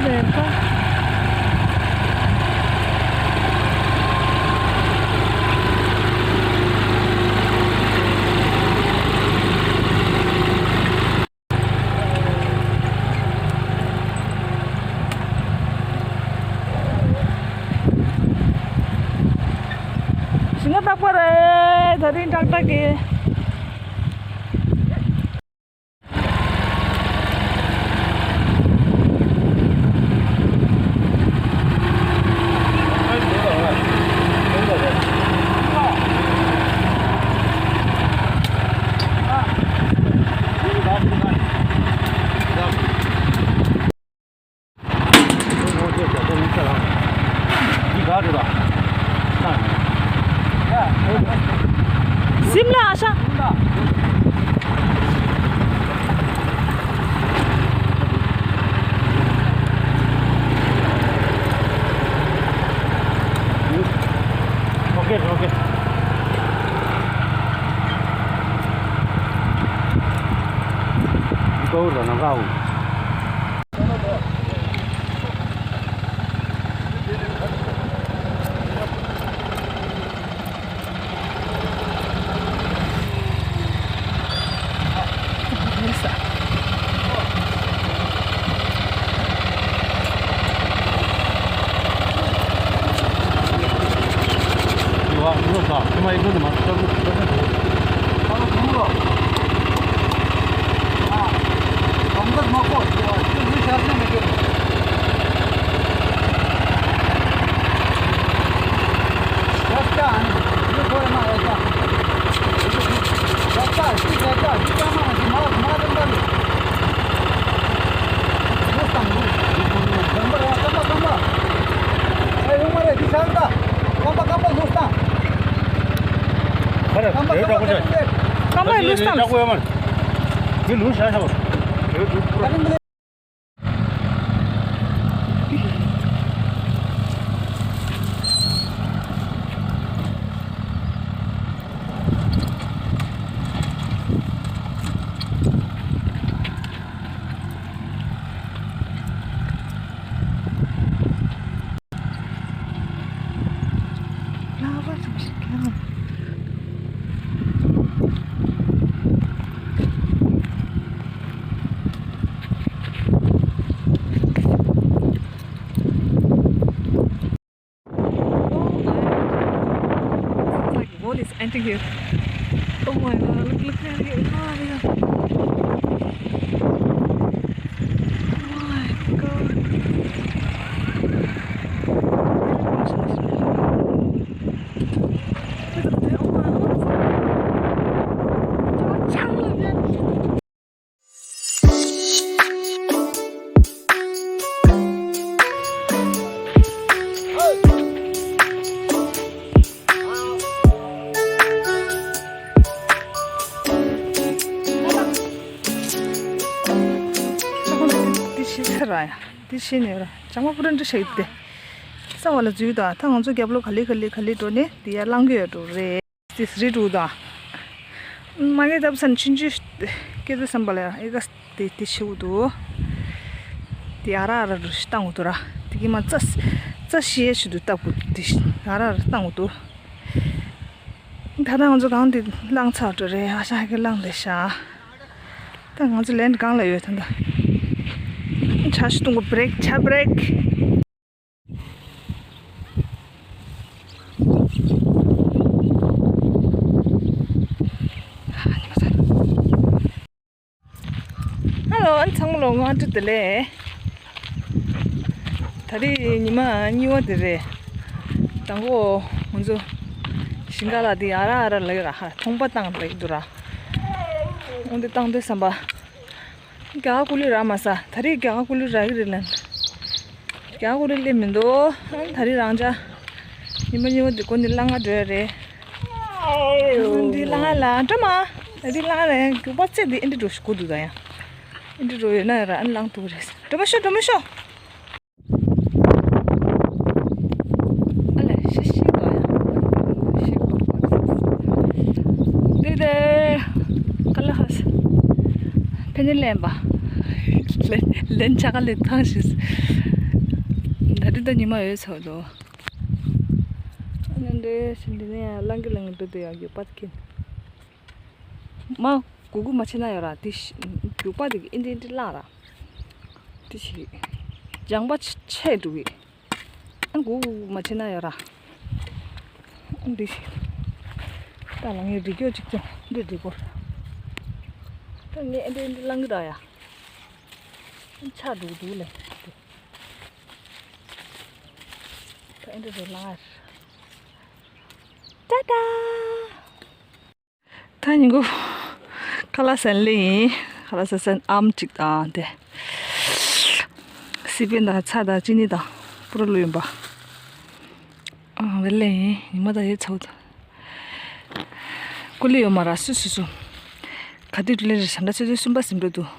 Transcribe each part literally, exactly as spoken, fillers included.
ཞིང་ཁ་བཏབ་པ་རེད། ད་རིང་ཏག་ཏག་གི། སིམ་ལ་ཨ་ཤ། ཨོ་ཀེ། ཨོ་ཀེ། ཀོ་ར་ན་གའོ། རྐང་པ་ལུས་སྟངས། འདི་ལུས་བཞག་བཞག་པ། Like, what is ending here? Oh my God, look, look at it. Oh my God. Oh my God. Look at that. Oh my God. འདི་ཤེས་ཚར་ར་ཡ། འདི་ཤེས་ནས་ར། ལྕང་མ་པུ་ར་འདྲ་ཤེས་ཏེ། ས་བ་ལ་འཛུལ་དང་ད་ང་ཚོ་རྒྱབ་ལོགས་ག་ལེ་ག་ལེ་ག་ལེ་འགྲོ་ནས་འདི་ཡར་ལངས་གི་ཡོད་འགྲོ་རེད། དེ་རི་དྲུག་དང་། མ་གི་ཐབ་ཚང་ཆུང་ཆུང་སྐྱེ་དུས་བསམ་པ་ལ་ཨེ་ག་དེ་དེ་ཆེ་བོ་འདུག་དེ་ཨ་ར་ཨ་ར་རུ་ཞིག་བཏང་འོ་དུ་ར། དེ་གི་མ་རྩ་རྩ་ཤི་ཡས་ཞུ་དུ་བཏབ་དགོས་དེ་ཨ་ར་ཨ་ར་བཏང་འོ་དུ། ད་ལྟ་ང་ཚོ་གང་དེ་བླངས་ཚར་འགྲོ་རེད། ཨ་ཤ་ཧ་གི་བླངས་ལས་ཤ། ད་ང་ཚོ་ལན་གང་ལ་ཡོད་ད་ད། ཆ་ཞིག་གཏོང་དགོས། བྷི་རེག་ཆ་བྷི་རེག་ཧ་ལོ། ཨན་ཚང་མ་ལོ་སྔ་དྲོ་བདེ་ལེགས། ད་རེས་ཉི་མ་གཉིས་པ་དེ་རེད། དང་པོ་ང་ཚོ་ཞིང་ཁ་ལ་དེ་ཨ་ར་ཨ་ར་ལ་ཡོད་ར། ཧ་ཐོང་པ་བཏང་ལ་ཡོད་དུ་ར། འོན་ཏེ་བཏང་དུས་བསམ་པ། རྒྱ་གར་ཀུ་ལི་རག་མ་ས། ད་རེས་རྒྱ་གར་ཀུ་ལི་རག་གི་རེད་ལན། རྒྱ་གར་ཀུ་ལི་སླེབས་མི་འདུག་ཨ་ད་རེས་རང་ཅག་ཉི་མ་གཉིས་པ་འདི་ཀོ་འདི་ལ་ང་འགྲོ་ཡ་རེད། འདི་ལ་ང་ལ་འགྲོ་མ། འདི་ལ་ང་ལ་རྒྱུག་པ་རྩེ་འདི་ཨེ་འདྲ་འགྲོ་ཞིག་གོ་འདུག་ད་ཡང་། ཨེ་འདྲ་འགྲོ་ཡོད་ན་ཡ་ར་ཨ་ནི་ལངས་ཐུབ་རེད། འགྲོ་མ་ཤོག་འགྲོ་མ་ཤོག་ཨ་ལས་ཤི་ཤི་འདུག་ཡ། ཤི་འདུག་པ། འདི་དེ་ཀ་ལ་ཧ་ས། ཕེ་ནི་ལེན་པ། ལེན་ལེན་ཆ་ག་ལེ་ཐང་ཤི། ད་དེ་ད་ཉི་མ་ཡོད་ཚོད་དོ། ཨ་ནི་འདྲེ་ཞིག་འདི་ནས་ཡང་ལང་གི་ལང་གི་འགྲོ་དུ་ཡག་ཡོད་པ་ཀིན། མ་གུ་གུ་མ་ཆེ་ན་ཡོད་ར་དེ་ཞིག་རྒྱུག་པ་དེ་གི་ཨིན་དྲི་ཨིན་དྲི་ལངས་ར། དེ་ཞིག་ལྗང་པ་ཆེ་འགྲོ་གི། ཨ་གུ་གུ་མ་ཆེ་ན་ཡོད་ར། འདི་ཞིག་ད་ལ་ངའི་རི་སྐྱོ་གཅིག་ཙམ་འདི་འདི་སྐོར། ད་ངས་ཨིན་དྲི་ཨིན་དྲི་ལང་གི་ར་ཡ། ཆ་འགྲོ་གི་འདུག་ལེ། ད་ཨེ་འདྲ་རེད་ལ། ཏ་ཏ། ད་ཉིན་གུང་ཁ་ལག་ཟ་ལེ་ཡིན། ཁ་ལག་ཟ་ཟ་ཨམ་གཅིག་དང་དེ། སི་པན་དང་ཚྭ་དང་ཅི་ནི་དང་པུ་ར་ལུ་ཡིན་པ། ཨ་ཝེ་ལེ་ཡིན། ཉི་མ་དང་ཡོད་ཚོད། ཀུ་ལི་ཡོད་མ་ར་སུ་སུ་སུ། ག་དུས་ལེ་རེ་ཟ་འདྲ་ཚོད་ཚོད་གསུམ་པ་ཟིན་འགྲོ་འདུག་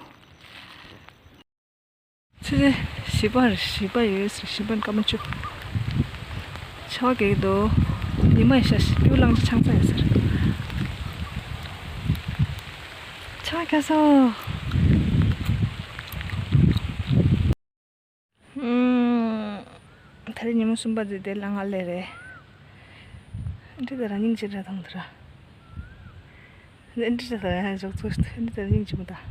ཚེ་ཚེ་བཞི་པ་རེད། བཞི་པ་ཡོད་ཟེར། བཞི་པ་ནི་སྐར་མ་བཅུ། ཆར་པ་རྒྱག་གི་འདུག་ཉི་མ་ཡི་ཤ་ཞིག་སྤུས་ལངས་ཀྱི་ཆང་ཚ་ཡོད་ཟེར། ཆར་པ་རྒྱག་སོ། ཨུམ། ད་རེས་ཉིན་མོ་གསུམ་པ་དེ་དེ་ལ་ང་ལས་རེད། འདི་ད་རང་སྙིང་རྗེ་རེད་དང་དེ་ར། འདི་འདྲི་ཆ་ས་ཡང་ཞོག་ཚོ་འདི་ལྟར་སྙིང་རྗེ་མོ་དང་།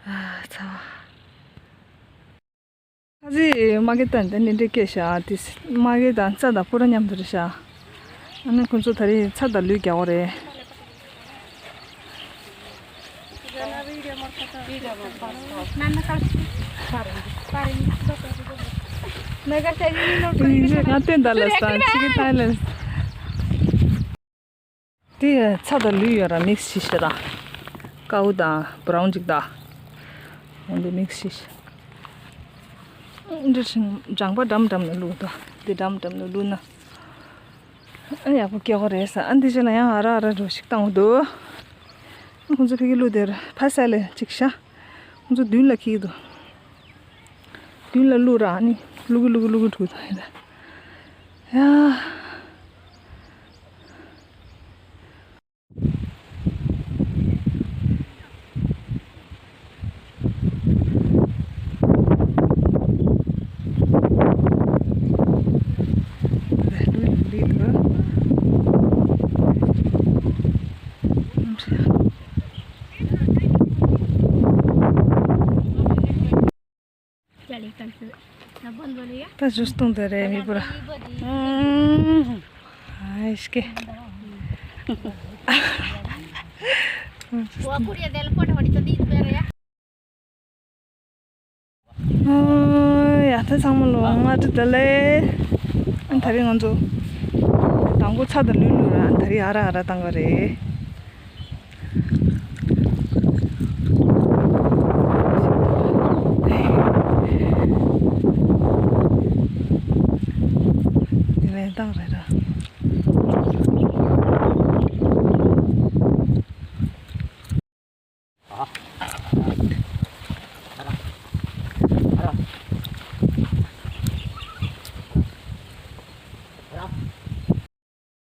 ཨ་ཚ་བ། ཨ་ཙི་མ་གི་ཏན་ཏན་འདི་འདྲི་སྐད་ཤ་དེ་མ་གི་དང་རྩྭ་དང་པུ་ར་མཉམ་དུ་རེད་ཤ། ཨ་ནི་ཁོང་ཚོ་ད་རེས་ཚྭ་དང་ལུད་རྒྱག་གོ་རེད། དེ་ཚྭ་དང་ལུད་ཡོད་ར་མིག་སི་བྱས་ར། དཀར་པོ་དང་བྷ་རའུན་ཅིག་དང་། འོན་ཏེ་མིག་སི་བྱས། འདི་ཞིང་ལྗང་པ་འགྲམ་འགྲམ་ནས་བླུགས་དང་འདི་འགྲམ་འགྲམ་ནས་བླུགས་ན། ཨ་ཡག་པོ་སྐྱེ་གོ་རེད་ས། ཨ་འདི་ཕྱི་ལ་ཡང་ཨ་ར་ཨ་ར་འགྲོ་ཞིག་བཏང་འདུག་ཁོང་ཚོ་ཕ་གི་བླུགས་དེར་ཕ་ས་ལས་ཅིག་ཤ། ཁོང་ཚོ་མདུན་ལ་འཁྱེར་གྱི་འདུག་མདུན་ལ་བླུགས་ར་ནི་བླུགས་གི་བླུགས་གི་བླུགས་གི་འགྲོ་དང་ཡིན་ད། ཡ། ད་ཇུས་བཏུང་དེ་རེད་མི་བུ་ར། ཨ་ཤི་ཀེ། ཨོ་ཡ་ད་ཚང་མ་ལོ་ང་ཏི་ད་ལེ། ཨ་ད་རེས་ང་ཚོ་དང་པོ་ཚྭ་དང་ལུད་བླུགས་ར། ཨ་ད་རེས་ཨ་ར་ཨ་ར་བཏང་ག་རེད། དེ་ནས་བཏང་རེད།